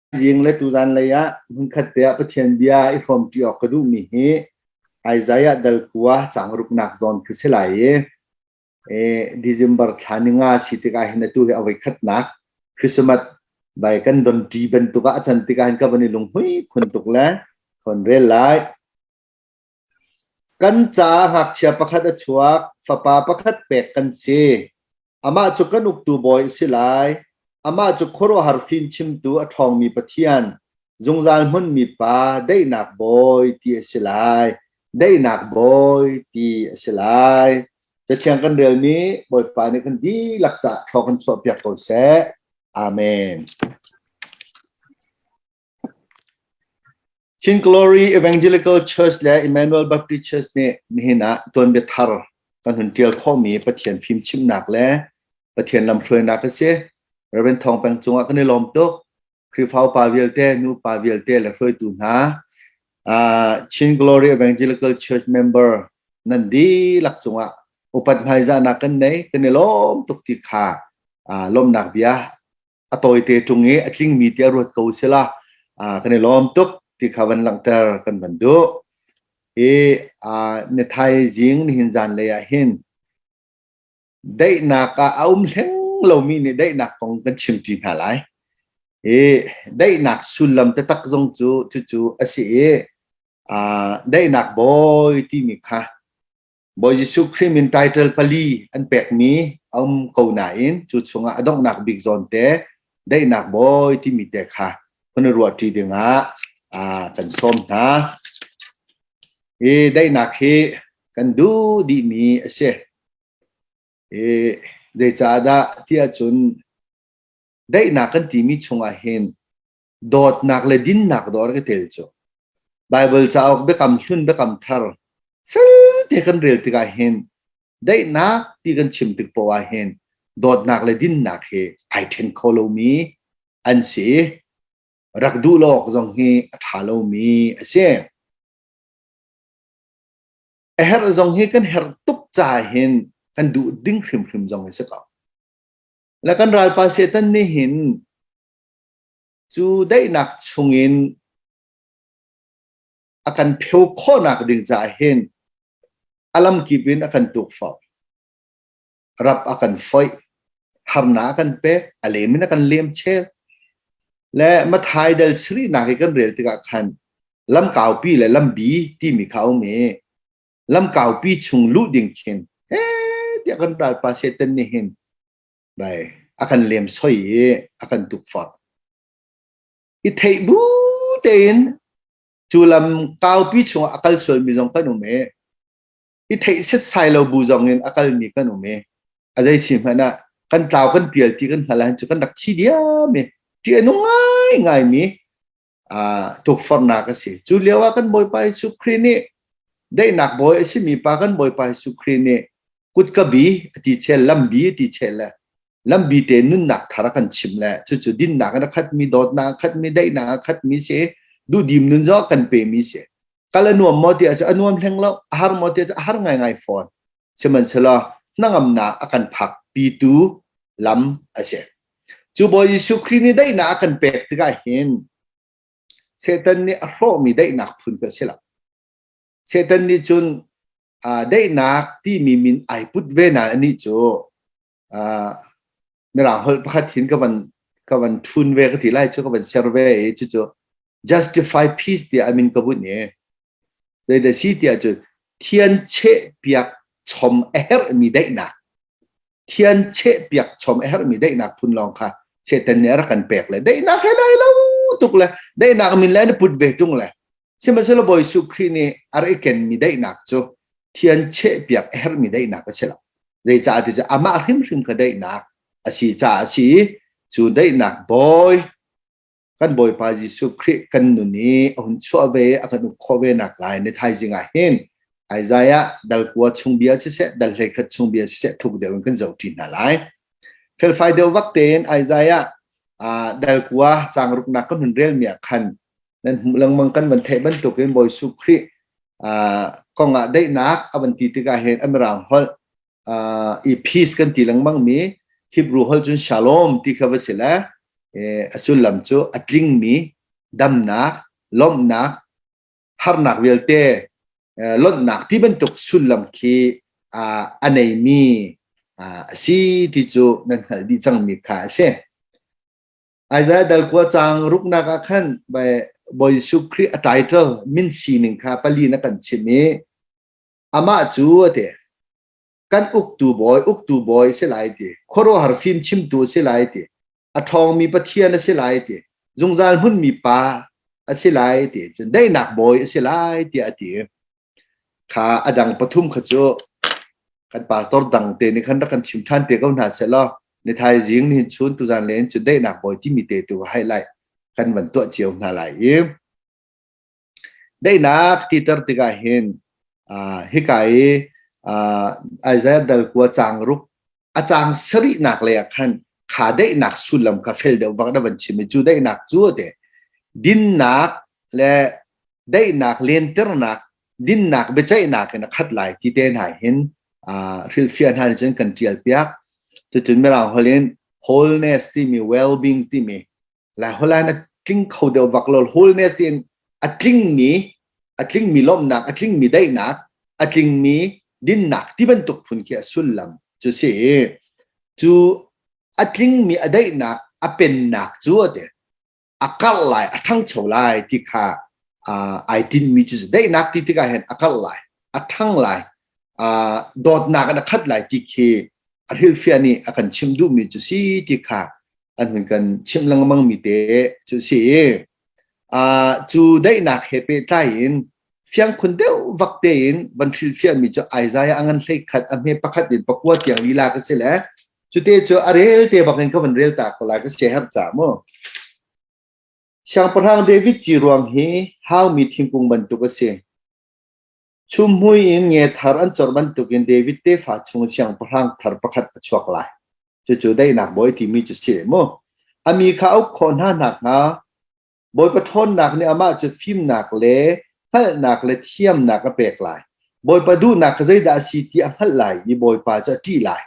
Zing le tuzan lei ah hmunkhat te ah Pathian bia i hrawmṭi awk ka duhmi hi Isaiah dal kua caang ruknak zawn khi si lai i December thla ni nga si tikah hin atu hi a voikhatnak Christmas bai kan donṭi bantuk ah a can tikah hin ka van i lunghmui khun tuk le khon rel lai. Kan caah ngakchia pakhat a chuak, fapa pakhat pek kan si. Amah cu kan uktu bawi a si lai. Amah cu khuaruahhar fimchimtu a ṭhawngmi Pathian, zungzal hmunmi Pa, daihnak bawi ti a si lai. Daihnak bawi ti a si lai. Cathiang kan relmi Bawipa nih kan dihlak caah thlaw kan chuahpiak ko seh. Amen. Chin Glory Evangelical Church le Emmanuel Baptist Church nih nihin ah tuanbia thar kan hun ṭial khawhmi Pathian fimchimhnak le Pathian lamhruainak a si. Reverend Thawng Peng cungah kan i lawm tuk. Khrihfa upa vialte, nupa vialte le hruaitu hna, uh, Chin Glory Evangelical Church member nan dihlak cungah upat hmaizahnak kan nei, kan i lawm tuk ti kha uh, lawmhnak bia a tawite ṭung i a tlingmi tiah ruat ko sila kan i lawm tuk ti kha van langhter kan van duh. Hi ni thaizing nihin zan lei ah hin daihnak ah a um hleng lomi nih daihnak kong kan chimṭi hna lai. Hi daihnak sullam taktak zong cu cucu a si i daihnak bawi timi kha Bawi Jesuh Khrih min title pali an pekmi a um ko nain cu chungah a donghnak bik zawn te daihnak bawi timi te kha hun i ruahṭi dingah kan sawm hna. Hi daihnak hi kan duh dihmi a si. Hi zeicahdah tiah cun daihnak kan timi chungah hin dawtnak le dinnak dawr ka tel cu. Bible cauk biakam hlun biakam thar felte kan rel tikah hin daihnak ti kan chim tik poah ah hin dawtnak le dinnak hi ai then kho lomi an si. Rak duh lo awk zong hi a ṭha lomi a si. A herh zong hi kan herh tuk caah hin kan duh ding hrimhrim zong hi si ko. Le kan ralpa Satan nih hin Cu daihnak chungin a kan pheu khawhnak ding caah hin a lamkip in a kan tukforh. Rap a kan foih, harnak a kan pek, a lem in a kan lem chel. Le Mathai dal sarihnak i kan rel tikah khan lamkaupi le lambi timi kha a um i lamkaupi chung luh ding khin he tiah kan ralpa Satan nih hin bai a kan lem soi i a kan tukforh. I theih bu tein cu lam kaupi chungah a kal sualmi zong kan um i i theih setsai lo bu zong in a kalmi kan um i a zei si hmanh ah kan tlau kan pial ti kan hngal ahhin cu kan rak thi diam i ṭih a nung ngaingaimi tukforhnak a si. Cu lio ah kan Bawipa Jesuh Khrih nih daihnak bawi a simi pa kan Bawipa Jesuh Khrih nih kutka bi a ti chel lambi a ti chel le lambi te nunnak thar a kan chim le cucu dinnak in a khatmi dawtnak a khatmi daihnak a khatmi si duhdim nun zong a kan pemi si kal a nuam maw ti ahcun a nuam hleng lo a har maw ti ahcun a har ngaingai fawn Sihmanhsehlaw hnangamnak a kan phakpitu lam a si. Cu Bawi Jesuh Khrih nih daihnak a kan pek tikah hin Satan nih a hrawhmi daihnak phun kha a si lo. Satan nih cun daihnak timi min ai put ve nain anih cu mirang holh pakhat hin ka van ka van thun ve ka ti lai cu ka van ser ve i cucu justify peace tiah a min ka bunh i Zeidah si tiah cun thian chehpiak chom a herhmi daihnak thian chehpiak chom a herhmi daihnak phun lawng kha Satan nih a rak kan pek le daihnak he lai lo tuk le daihnak min le na put ve tung le sihmanhsehlaw Bawi Jesuh Khrih nih a rak i kenmi daihnak cu thian chehpiak a herhmi daihnak a si lo. Zeicah ti cu amah hrimhrim kha daihnak a si caah a si i cu daihnak bawi kan Bawipa Jesuh Khrih kan nun i a hun chuah ve a kan uk khawh ve nak lai ni thaizing ah hin Isaiah dal kua chung bia siseh dal 11 chung bia siseh thuk deuh in kan zoh ṭi hna lai. Felfai deuh vak tein Isaiah dal kua caang ruknak kan hun rel mi ah khan nan hmuh lengmang kan van theih bantukin Bawi Jesuh Khrih kong ah daihnak a van ti tikah hin a mirang holh i peace kan ti lengmang mi Hebrew holh cun shalom ti kha va si le. A sullam cu a tlingmi damnak, lawmhnak, harnak vialte lonhnak ti bantuk sullam khi a neimi a si ti cu nan hngalh dih cangmi kha a si. Isaiah dal kua caang ruknak ah khan Bawi Jesuh Khrih a title min sining kha pali na kan chim i amah cu a ti. Kan uktu bawi, uktu bawi si lai ti. Khuaruahhar fim chimtu si lai ti. A ṭhawngmi Pathian a si lai ti. Zungzal hmunmi pa a si lai ti. Cun daihnak bawi a si lai tiah a ti. Kha a dang pathum kha cu kan pastor dang te nih khan rak kan chim ṭhan te ko hna sehlaw ni thaizing nihin chun tuzan len cu daihnak bawi timi te tu highlight kan van tuah cio hna lai i daihnak titer tikah hin hika i Isaiah dal kua caang ruk a caang sarihnak lei ah khan kha daihnak sullam kha fel deuh bak na van chim i cu daihnak cu te dinnak le daihnak lenternak dinnak biaceihnak in a khat lai ti te hna hin hrilhfiah hna nih cun kan tial piak. Cucun mirang holh in wholeness timi well-being timi lai holh a tling kho deuh bak lo. Wholeness tiin a tlingmi a tlingmi lawmhnak, a tlingmi daihnak, a tlingmi dinnak ti bantuk phun khi a sullam cu si. Cu a tlingmi a daihnak, a pennak cu a ti. A karh lai, a ṭhangcho lai ti kha ai tinhmi cu daihnak ti tikah hin a karh lai, a ṭhang lai, dawtnak in a khat lai ti khi a hrilhfiah nih a kan chimh duhmi cu si ti kha an hun kan chimh lengmang mi te cu si. Cu daihnak he pehtlai in fiangkhun deuh vak tein van hrilhfiahmi cu Isaiah a ngan 11 a hme pakhat in pakua tiang lila ka si le cute cu a rel te bak in ka van rel ta ko lai ka sia herh ca mu. Siangpahrang David ci ruang hi haumi thingkung bantuk a si. Chumhmui in nge thar an corh bantukin David tefa chung siangpahrang thar pakhat a chuak lai. Cucu daihnak bawi timi cu si mu. A mi kha a uk khawh hna nakhnga Bawipa ṭhawnnak nih amah cu fimnak le hngalhnak le thiamnak a pek lai. Bawipa duhnak kha zeidah a si ti a hngalh lai i Bawipa cu a ṭih lai.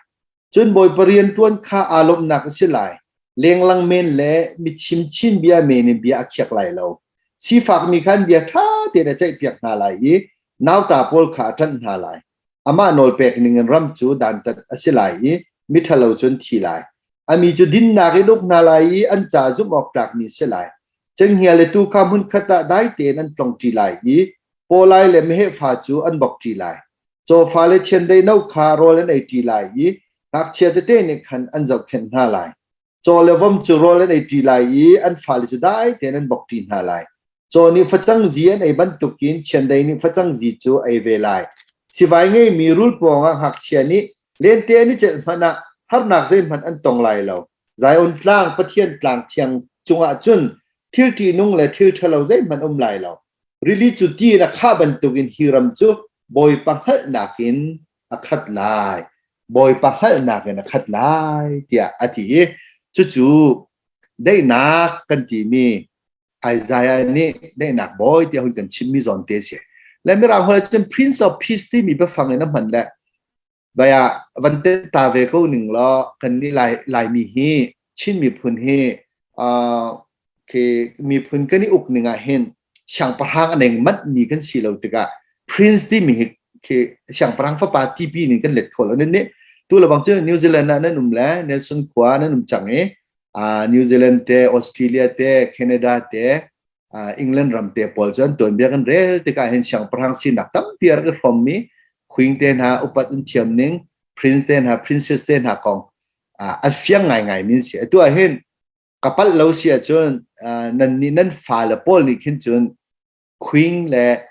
Cun Bawipa rianṭuan kha aa lawmhnak a si lai. Lenglang men le mi chimchin bia men in bia a khiak lai lo. Sifakmi kha an bia ṭha tein a ceihpiak hna lai i nauta pawl kha a ṭanh hna lai. Amah nawlpek ningin ram cu dantat a si lai i miṭhalo cu an thi lai. A mi cu dinnak in uk hna lai i an ca zumh awk tlakmi a si lai. Cenghngia le tuu kha hmunkhat ah dai tein an tlongṭi lai i pawlai le meheh fa cu an bokṭi lai. Cawfa le chiandeih no kha rawl an eiṭi lai i ngakchia tete nih khan an zohkhenh hna lai. Caw le vom cu rawl an eiṭi lai i an fale cu dai tein an bokṭi hna lai. Caw nih facang zi an ei bantukin chiandeih nih facang zi cu a ei ve lai. Sivai ngeimi rul pawngah ngakchia nih lente an i celh hmanh ah harnak zeihmanh an tong lai lo. Zion tlang Pathian tlang thiang cungah cun thil ṭihnung le thil ṭhalo zeihmanh um lai lo. Rili cu ti in a khah bantukin hi ram cu Bawipa hngalhnak in a khat lai. Bawipa hngalhnak in a khat lai tiah a ti i cucu daihnak kan timi Isaiah nih daihnak bawi tiah hun kan chimmi zawn te si. Le Mirang holh cun Prince of Peace timi biafang in a hman le baya van te ta ve ko ning law kan nih Lai Laimi hi Chin miphun hi khi miphun kan i uk ning ah hin siangpahrang a neng manh mi kan si lo tikah prince timi hi khi siangpahrang fapa tipi ning kan let kho lo. Nan nih tu lebang cu New Zealand ah nan um le Nelson khua nan um cang i New Zealand te Australia te Canada te England ram te pawl cu an tuanbia kan rel tikah hin siangpahrang sinak tampi a rak i hrawmmi queen te hna upat an thiam ning prince te hna princess te hna kong a fiang ngaingai min si. Atu ah hin ka palh lo si ahcun nan nih nan fale pawl nih khin cun queen le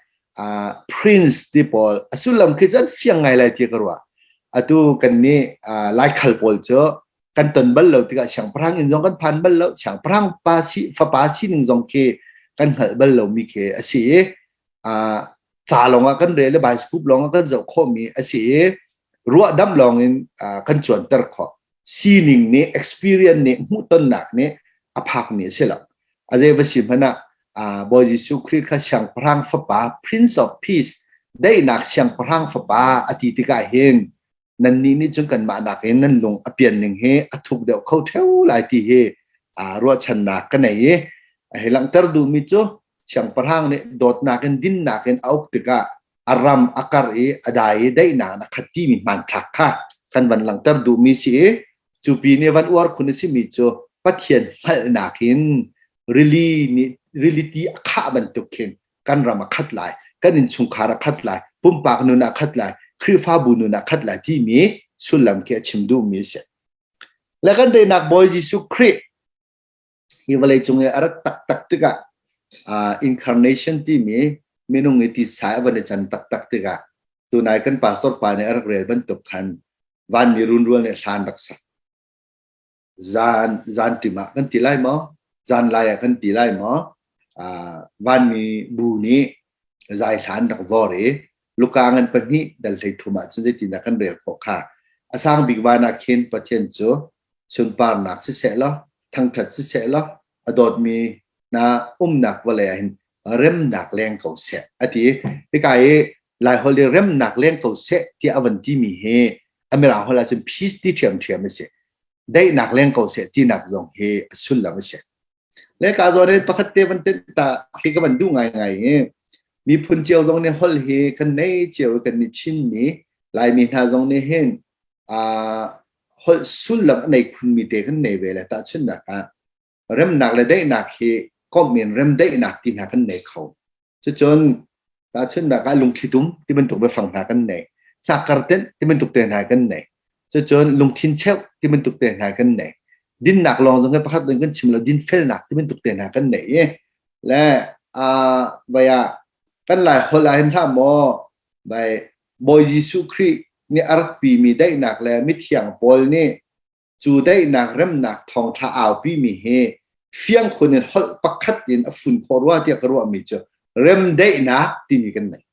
prince ti pawl a sullam khi cu an fiang ngai lai ti ka ruah. Atu kan nih Laikhal pawl cu kan ton bal lo tikah siangpahrang inn zong kan phan bal lo, siangpahrang pa si fapa sining zong khi kan hngalh bal lomi khi a si i ca lawng ah kan rel i bioscope lawng ah kan zoh khawhmi a si i ruahdamh lawng in kan cuanter khawh. Sining nih experience nih hmuhtonnak nih a phakmi a si lo. A zei va si hmanh ah Bawi Jesuh Khrih kha siangpahrang fapa Prince of Peace daihnak siangpahrang fapa a ti tikah hin nannih nih cun kanmah nakin nan lung a pian ning hi a thuk deuh kho ṭheo lai ti hi. Ruahchannak ka nei i a hei langhter duhmi cu siangpahrang nih dawtnak in dinnak in a uk tikah a ram a kar i a dai i daihnak in a khat timi hmanthlak kha kan van langhter duhmi si i cu pi nih van uar khun a simi cu Pathian hngalhnak in rili nih rili ti a khah bantuk khin kan ram a khat lai, kan innchungkhar a khat lai, pumpak nun a khat lai, Khrihfabu nun a khat lai timi sullam khi a chim duhmi a si. Le kan teinak Bawi Jesuh Khrih hi vawlei cung i a rat taktak tikah incarnation timi minung i titsa a van i can taktak tikah tunai kan pastor pa nih a rak rel bantuk khan vanmi runrual nih hlan rak sak. Zan zan ṭim ah kan ti lai maw? Zan lai ah kan ti lai maw? Vanmi bu nih zai hlan rak vor i Luka ngan pahnih dal hlei thum ah cun zeitindah kan rel khawh kha a sang bik van ah khin Pathian cu sunparnak siseh law thangṭhat siseh law a dawtmi hna umnak vawlei ah hin remnak leng ko seh a ti. Hika i Laiholh i remnak leng ko seh tiah a van timi hi a mirang holh ahcun peace ti ṭhiamṭhiam a si. Daihnak leng ko seh tinak zong hi a sullam a si. Le ka zawn in pakhat te van tenh ta khi ka van duh ngaingai i miphun cio zong nih holh hi kan nei cio i kan nih Chinmi Laimi hna zong nih hin holh sullam a nei khunmi te kan nei ve le tahchunhnak ah remnak le daihnak hi komh in remdaihnak ti hna kan nei kho. Cucun tahchunhnak ah lungthli tum ti bantuk biafang hna kan nei. Hnakkar tenh ti bantuk te hna kan nei. Cucun lungthin cheuh ti bantuk te hna kan nei. Dinnak lawng zong hi pakhat in kan chim lo dinfelnak ti bantuk te hna kan nei i le vai ah kan lai holh ah hin hlah maw vai Bawi Jesuh Khrih nih a rak pimi daihnak le mithiang Paul nih cu daihnak remnak thawngṭha aupimi hi fiang khun in holh pakhat in a fun khawh rua tiah ka ruahmi cu remdaihnak timi kan nei.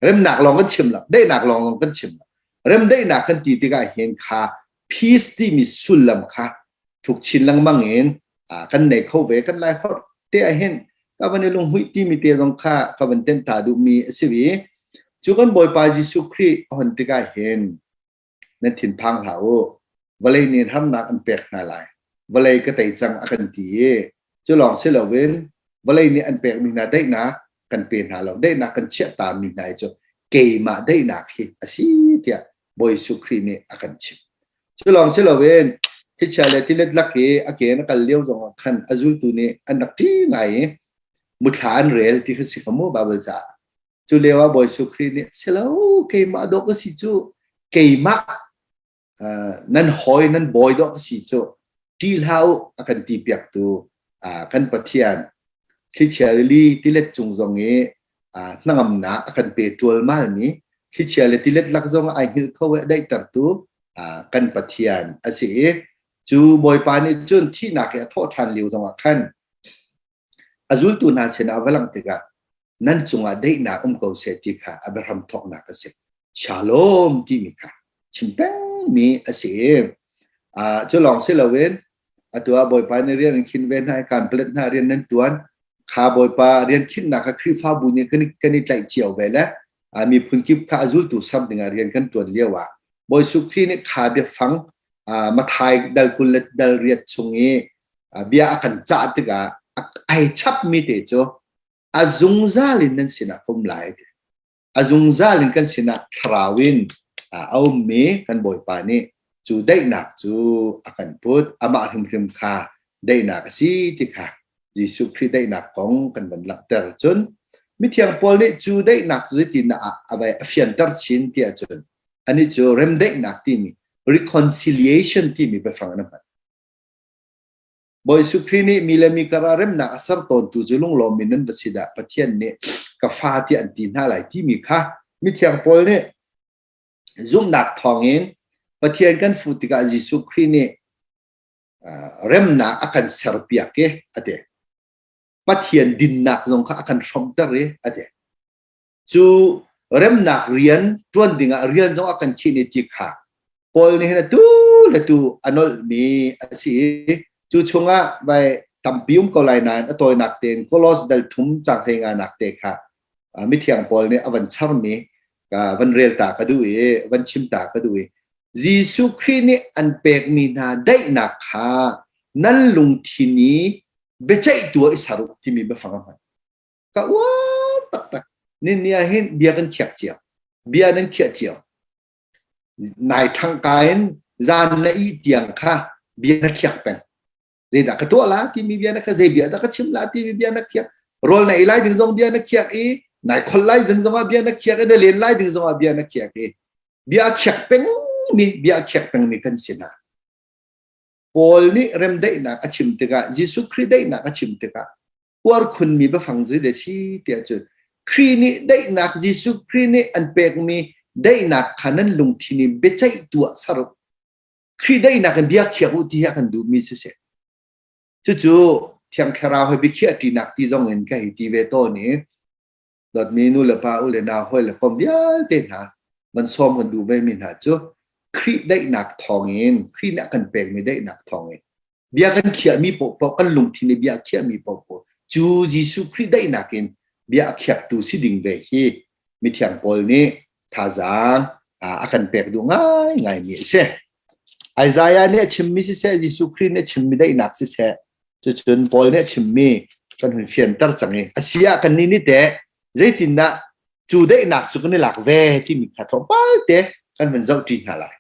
Remnak lawng kan chim lo, daihnak lawng lawng kan chim lo. Remdaihnak kan ti tikah hin kha peace timi sullam kha thuk chin lengmang in kan nei kho ve. Kan lai holh te ah hin ka van i lunghmuih timi te zong kha ka van tenh ta duhmi a si i cu kan Bawipa Jesuh Khrih a hon tikah hin nan thinphang hlah u vawlei nih harnak an pek hna lai vawlei ka tei cang a kan ti i cu lawng si loin vawlei nih an pekmi hna daihnak kan pe hna lo daihnak kan chiah ta mi hna hi cu keimah daihnak hi a si tiah Bawi Jesuh Khrih nih a kan chimh cu lawng si loin thlichia le tilet lak i a ke in a kal lio zong ah khan a zultu nih an rak ṭih ngai i muthla an rel ti kha si kha mu Baibal caah Cu lio ah Bawi Jesuh Khrih nih silo keimah dawh ka si cu keimah nan hawi nan bawi dawh ka si cu ṭih hlah u a kan ti piaktu kan Pathian thlichia rili tilet cung zong i hnangamnak a kan pe ṭualmal mi thlichia le tilet lak zong ai hngilh kho i a daihtertu kan Pathian a si i cu Bawipa nih cun thihnak i a thawh ṭhan lio zongah khan A zultu hna sinah a va langh tikah nan cungah daihnak um ko seh ti kha a biahram thawknak a si. Shalom timi kha chim pengmi a si. Cu lawng si loin atu ah Bawipa nih rian an khin ve hna i kaan palet hna rian nan tuan. Kha Bawipa rian khinnak kha Khrihfabu nih kan i tlaih cio ve le miphun kip kha a zultu ser dingah rian kan tuan lio ah Bawi Jesuh Khrih nih kha biafang Mathai dal 20 le dal riat chung i bia a kan cah tikah ai chapmi te cu a zungzal in nan sinah ka um lai a zungzal in kan sinah thlarau in a ummi kan Bawipa nih cu daihnak cu a kan put amah hrimhrim kha daihnak a si ti kha Jesuh Khrih daihnak kong kan van langhter cun mithiang Paul nih cu daihnak cu zeitindah a vai a fianter chin tiah cun anih cu remdaihnak timi reconciliation timi biafang an hman Bawi Jesuh Khrih nih mi le mi karah remnak a ser tawntu cu lunglawm in nan va si dah Pathian nih ka fa tiah an ti hna lai timi kha mithiang Paul nih zumhnak thawngin Pathian kan fuh tikah Jesuh Khrih nih remnak a kan serpiak i a ti. Pathian dinnak zong kha a kan hrawmter i a ti. Cu remnak rian ṭuan dingah rian zong a kan khinh i ti kha Paul nih hin atu le tu a nolhmi a si i cu chungah vai tampi um ko lai nain a tawinak tein Kolos dal thum cang hlei nga nak te kha mithiang Paul nih a van charmi ka van rel ta ka duh i van chim ta ka duh i Jesuh Khrih nih an pekmi hna daihnak kha. Nan lungthin i biaceihtu ah i ser u timi biafang a hman. Ka uar taktak. Nin ni ah hin bia kan khiak cio. Bia nan khiah cio. Nai ṭhangka in zan na ih tiang kha bia na khiak peng. Zeidah ka tuah la timi bia na kha zei bia dah ka chim la timi bia na khiak. Rawl na ei lai ding zong bia na khiak i nai khol lai zing zongah bia na khiak i na len lai ding zongah bia na khiak i bia khiak pengmi bia khiak pengmi kan si hna. Paul nih remdaihnak a chim tikah Jesuh Khrih daihnak a chim tikah uar khunmi biafang cu de si tiah cun Khrih nih daihnak Jesuh Khrih nih an pekmi daihnak kha nan lungthin in biaceihtu ah ser u. Khrih daihnak in bia khiak u ti hi a kan duhmi cu si. Cucu Thiang Thlarau he biakhiah ṭinak ti zong in ka hei ti ve tawn i dawtmi nu le pa u le nau hawi le kom vialte hna van sawm kan duh ve mi hna cu Khrih daihnak thawngin Khrih nih a kan pekmi daihnak thawngin bia kan khiahmi paohpaoh kan lungthin i bia khiahmi paohpaoh cu Jesuh Khrih daihnak in bia a khiaktu si ding ve hi mithiang Paul nih thazaang a kan pek duh ngaingaimi a si. Isaiah nih a chimmi siseh Jesuh Khrih nih a chimmi daihnak siseh cucun Paul nih a chimmi kan hun fianter cang i a si ah kannih nih teh zeitindah cu daihnak cu kan i lak ve timi kha tlawmpal te kan hun zohṭi hna lai.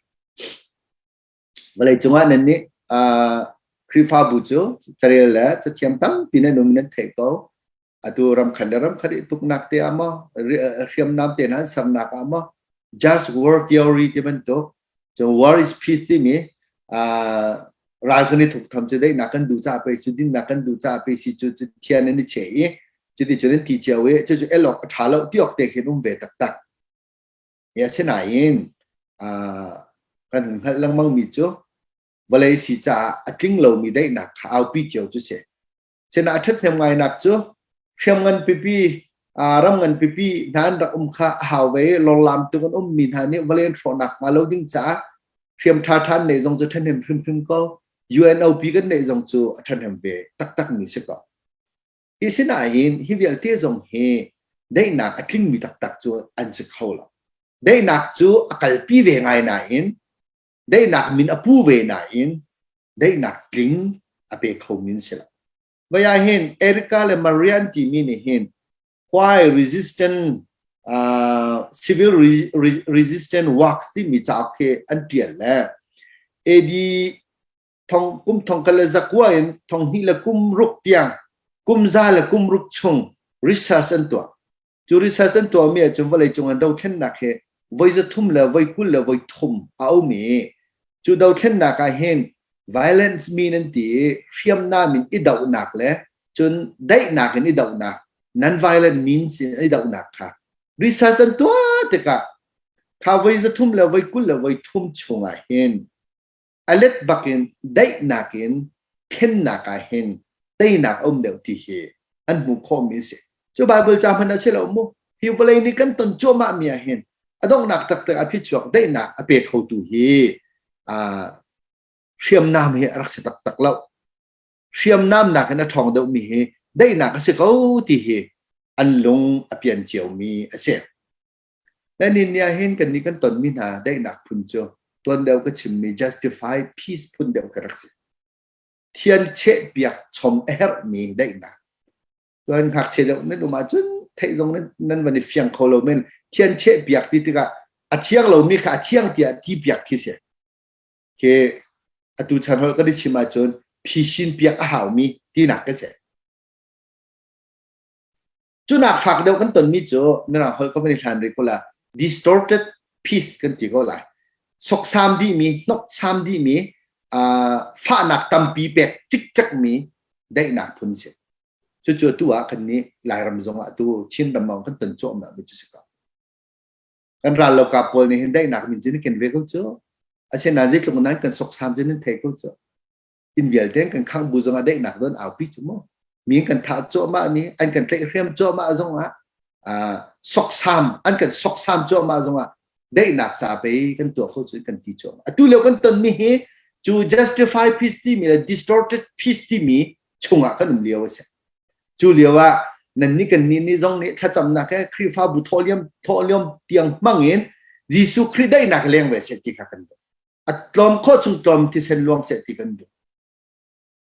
Vawlei cungah nan nih Khrihfabu cu carel le cathiam tampi nan um nan theih ko. Atu ramkhat le ramkhat i tuknak te ah maw hriamnam te hna an sernak ah maw just war theory ti bantuk cun war is peace timi ral kan i thuk tham cu daihnak kan duh caah pei cu dinnak kan duh caah pei si cu thian an i che i cuti cun an ti cio i cucu el awk a ṭha lo ti awk te khin um ve taktak. Asinain kan hun hngalh lengmang mi cu vawlei si caah a tling lomi daihnak kha aupi cio cu si. Sinain a ṭhathnem ngainak cu hriam ngan pipi ram ngan pipi hna an rak um kha a hau ve i lorlam tuk an ummi hna nih vawlei an hrawhnak hnga lo ding caah hriam ṭha ṭha an neih zong cu ṭhahnem hrimhrim ko. UNOP kan neih zong cu a ṭhahnem ve taktakmi si ko. Hi sinain hi vialte zong hi daihnak a tlingmi taktak cu an si kho lo. Daihnak cu a kalpi ve ngai nain daihnak min a pu ve nain daihnak tling a pe kho min si lo. Vai ah hin Erika le Maria an timi nih hin why resistant civil re, re, resistant works timi cauk khi an tial le AD thong kum thong kal le zakua in thong hnih le kum ruk tiang kum za le kum ruk chung research an tuah cu research an tuah mi ahcun vawlei cung an dothlennak hi voi za thum le voi 20 le voi thum a um i cu dothlennak ah hin violence min an ti i hriamnam in i dohnak le cun daihnak in i dohnak non violent means in i dohnak kha research an tuah tikah kha voi za thum le voi 20 le voi thum chungah hin a let bakin daihnak in thlennak ah hin teinak a um deuh ti hi an hmuh khawhmi a si. Cu Bible ca hmanh a si lo mu. Hi vawlei nih kan ton cuahmah mi ah hin a donghnak taktak a phichuak daihnak a pe khotu hi hriamnam hi a rak si taktak lo. Hriamnam nakin a ṭhawng deuhmi hi daihnak a si ko ti hi an lung a pian ciomi a si. Lenin nih ahhin kannih kan tonmi hna daihnak phun cu tuan deuh ka chimmi justify peace phun deuh ka rak si. Thian chehpiak chom a herhmi daihnak. Tuan ngakchia deuh nan um ahcun theih zong nan, nan van i fiang kho lo men thian chehpiak ti tikah a thiang lomi kha a thiang tiah ti piak khi si. Ke atu chan holh kan i chim ahcun phisin piak a haumi tinak ka si. Cunak fak deuh kan tonmi cu mirang holh ka van i hlan rih ko la distorted peace kan ti ko lai. Soksam dihmi, hnoksam dihmi, uh, fahnak tampi pek cikcekmi daihnak phun si. Cucu atu ah kan nih Lairam zong ah atu Chin ram ah kan ton cuahmah mi cu si ko. Kan ral lo ka pawl nih hin daihnak min cu ni ken ve ko cu. Asinain zeitluk nan kan soksam cu nan thei ko cu. Inn vialte kan khang bu zongah daihnak don aupi cu mu mi kan thah cuahmah mi an kan tlaihhrem cuahmah zongah soksam an kan soksam cuahmah zongah daihnak ca pei kan tuah kho cu kan ti cuahmah atu lio kan ton mi hi cu justify peace timi le distorted peace timi chungah kan um lio a si cu lio ah nan ni kan ni ni zong nih thlacamnak he Khrihfabu thawhliam thawhliam tiang hmang in Jesuh Khrih daihnak leng ve seh ti kha kan duh a tlawm khawh chung tlawm thisen luang seh ti kan duh.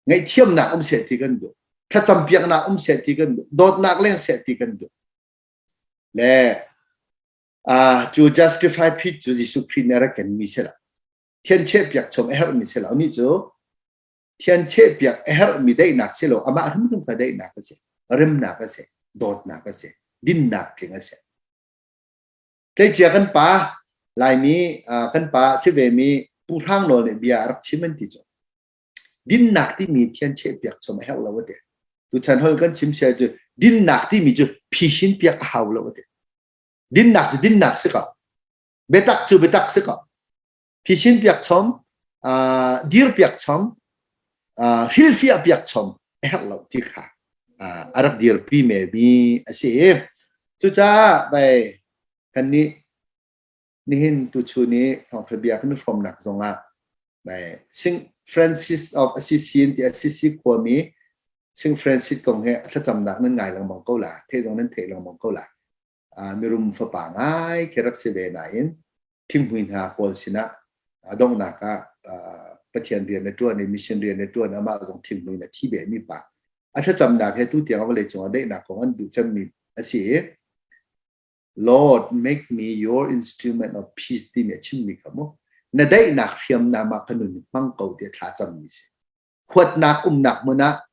Ngaihthiamnak um seh ti kan duh. Thlacam piaknak um seh ti kan duh. Dawtnak leng seh ti kan duh. Le cu justify peace cu Jesuh Khrih nih a rak kenmi si lo. Thiancheh piak chom a herhmi si lo. Nih cu thiancheh piak a herhmi daihnak si lo. Amah hrimhrim kha daihnak a si. Remnak a si. Dawtnak a si. Dinnak tling a si. Tleicia kan pa Laimi kan pa si ve mi Pu Hrang Nawl nih bia a rak chim an ti cu. Dinnak timi thiancheh piak chom a herh lo a ti. Tuchan hol kan chim sia cu dinnak timi cu phisin piak a hau lo a ti. Dinnak cu dinnak si ko. Biatak cu biatak si ko. Phisin piak chom, dir piak chom, hrilhfiah piak chom a herh lo ti kha a rak dirpi me mi a si. Cucaah bai kan nih nihin tuchun i thawngtha bia kan hrawmnak zongah bai Saint Francis of Assisi ti Assisi khuami Saint Francis kong he a thlacamnak nan ngai lengmang ko la theih zong nan theih lengmang ko la mirum fapa ngai khi rak si ve nain thinghmui hna pawl sinah a donghnak ah Pathian rian a ṭuan i mission rian a ṭuan amah zong thinghmui in a thi ve mi pa a thlacamnak he tu tiang vawlei cung ah daihnak kong an duh cemmi a si i Lord make me your instrument of peace timi a chimmi kha mu na daihnak hriamnam ah ka nun hmang ko tiah thla cammi si huatnak umnak hmun ah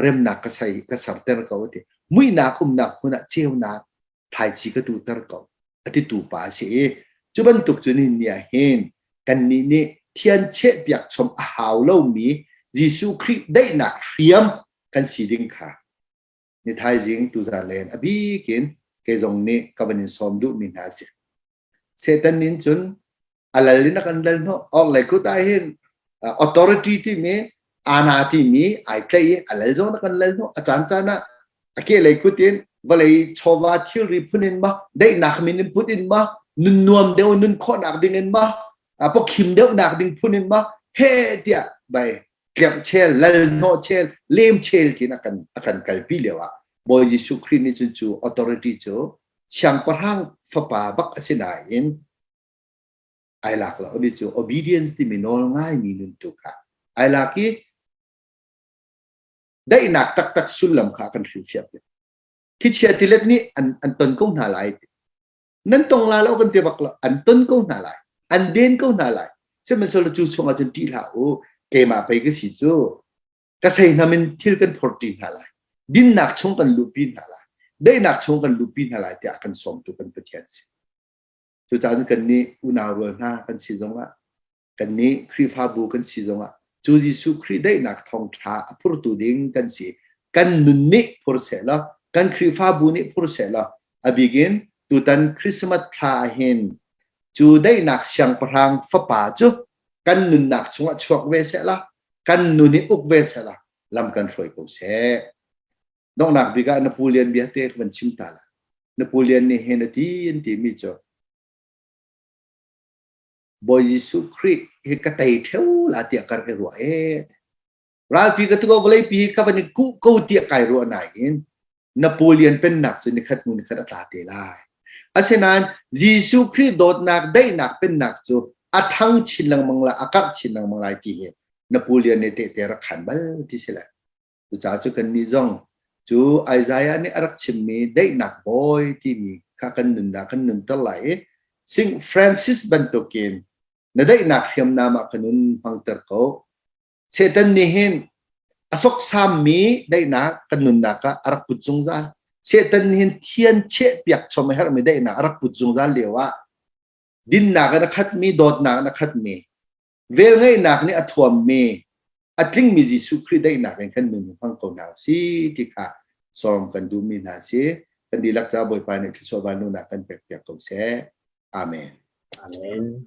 remnak ka sai ka serter ko ti muihnak umnak hmun ah ceunak thlaici ka tuhter ko a ti tu pa a si i cu bantuk cu ni ni ah hin kannih nih thian cheh piak chom a hau lomi Jesuh Khrih daihnak hriam kan si ding kha ni thaizing tuzan len a bikin kei zong nih ka van in sawm duhmi hna a si. Satan nin cun a lal in a kan lal hnawh or lei kut ah hin authority timi ana timi ai tlai i a lal zong a kan lal hnawh a caan caan ah a ke lei kut in vawlei chawva thilri phun in ma daihnak min in put in ma nun nuam deuh nun khawhnak ding in ma pawkhim deuhnak ding phun in ma he tiah bai tlerh chel lal hnawh chel lem chel tin a kan a kan kalpi lio ah Bawi Jesuh Khrih nih cun cu authority cu siangpahrang fapa bak a si nain ai lak lo ni cu obedience timi nawl ngaimi nun tu kha ai lak i daihnak taktak sullam kha kan hrilhfiah piak khichia tilet nih an an ton ko hna lai nan tong la lo kan ti bak lo an ton ko hna lai an den ko hna lai sihmanhsehlaw cu chungah cun ṭih hlah u keimah pei ka si cu ka seihnam in thil kan phorṭi hna lai dinnak chung kan luhpi hna lai daihnak chung kan luhpi hna lai tiah kan sawmtu kan Pathian si cucaah kan nih unau rual hna kan si zongah kan nih Khrihfabu kan si zongah cu Jesuh Khrih daihnak thawngṭha a phurtu ding kan si kan nun nih phur seh law kan Khrihfabu nih phur seh law a bikin tutan Christmas thla hin cu daihnak siangpahrang fapa cu kan nunnak chungah chuak ve seh la kan nun hi uk ve seh la lam kan hruai ko seh donghnak bik ah Napoleon bia te ka van chim ta la Napoleon nih hin a ti an timi cu Bawi Jesuh Khrih hi ka tei ṭheo la tiah ka rak i ruah ee. Ralpi ka tuko vawleipi hi ka van i kuh ko tiah kai ruah nain Napoleon pennak cu nikhat hnu nikhat a tla te lai. Asinain Jesuh Khrih dawtnak daihnak pennak cu a ṭhang chin lengmang lai, a karh chin lengmang lai ti hi Napoleon nih tehte rak khan bal ti si lai. Cucaah cu kannih zong cu Isaiah nih a rak chimmi daihnak bawi timi kha kan nunnak kan nunter lai i Saint Francis bantukin na daihnak hriamnam ah ka nun hmangter ko. Satan nih hin a soksammi daihnak kan nunnak ah a rak put zungzal. Satan nih hin thian cheh piak chom a herhmi daihnak a rak put zungzal lio ah dinnak in a khatmi, dawtnak in a khatmi, velngeihnak nih a thuammi a tlingmi Jesuh Khrih daihnak in kan nun hmang ko hna si ti kha sawm kan duhmi hna si kan dihlak ca Bawipa nih thluachuah vanlunak kan pek piak ko seh. Amen. Amen.